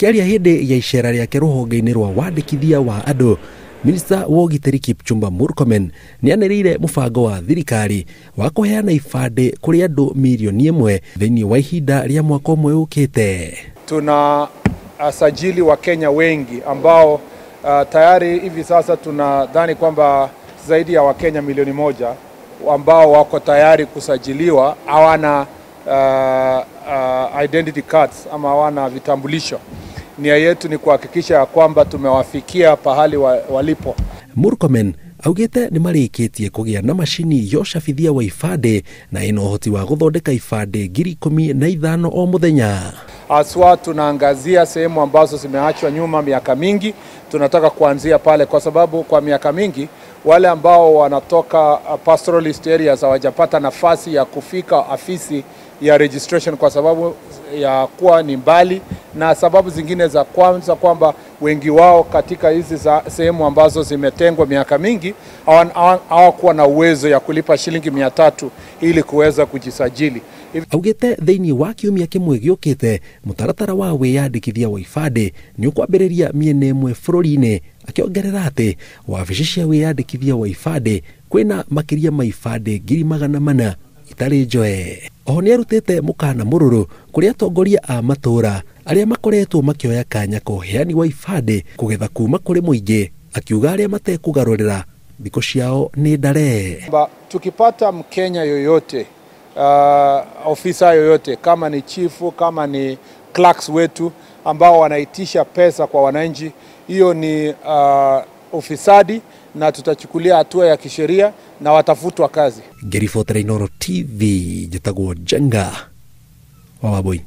Akĩaria hĩndĩ ya icera rĩake rũhonge-inĩ rwa wandĩkithia wa andũ, Minista wa ũgitĩri Kipchumba Murkomen nĩanĩrĩire mũbango wa thirikari wa kũheana ibandĩ kũrĩ andũ 1 milioni thĩinĩ wa ihinda rĩa mwaka ũmwe ũkĩte. Tuna sajili Wakenya wengi ambao tayari hivi sasa tunadhani kwamba zaidi ya Wakenya 1 milioni ambao wako tayari kusajiliwa hawana identity cards ama hawana vitambulisho. Nia yetu ni kuhakikisha ya kwamba tumewafikia pahali walipo. Murkomen augĩte nĩ marĩkĩtie kũgĩa na macini ya ũcabithia wa ibandĩ na ĩna ũhoti wa gũthondeka ibandĩ 15,000 o mũthenya. Haswa tunaangazia sehemu ambazo zimeachwa nyuma miaka mingi. Tunataka kuanzia pale kwa sababu kwa miaka mingi wale ambao wanatoka pastoralist areas hawajapata nafasi ya kufika afisi ya registration kwa sababu ya kuwa ni mbali na sababu zingine za kwanza kwamba wengi wao katika hizi sehemu ambazo zimetengwa miaka mingi hawakuwa na uwezo ya kulipa shilingi 300 ili kuweza kujisajili. Augĩte thĩinĩ wa kiumia kĩmwe gĩũkĩte mũtaratara wa wĩyandĩkithia wa ibandĩ nĩ ũkwambĩrĩria mĩena ĩmwe bũrũri-inĩ, akĩongerera atĩ wabici cia wĩyandĩkithia wa ibandĩ kwĩna makĩria ma ibandĩ 400,000 itarĩ njoe. Oho nĩarutĩte mũkana mũrũrũ kũrĩ atongoria a matũũra arĩa makoretwo makĩoya kanya ka ũheani wa ibandĩ kũgetha kuma kũrĩ mũingĩ, akiuga arĩa matekũgarũrĩra thikũ ciao nĩ ndare. Tukipata Mkenya yoyote, ofisa yoyote, kama ni chifu, kama ni clerks wetu ambao wanaitisha pesa kwa wananchi, hiyo ni ufisadi na tutachukulia hatua ya kisheria na watafutwa kazi. Ngĩribotera Inooro TV, njĩtagwo Njenga wa Wambui.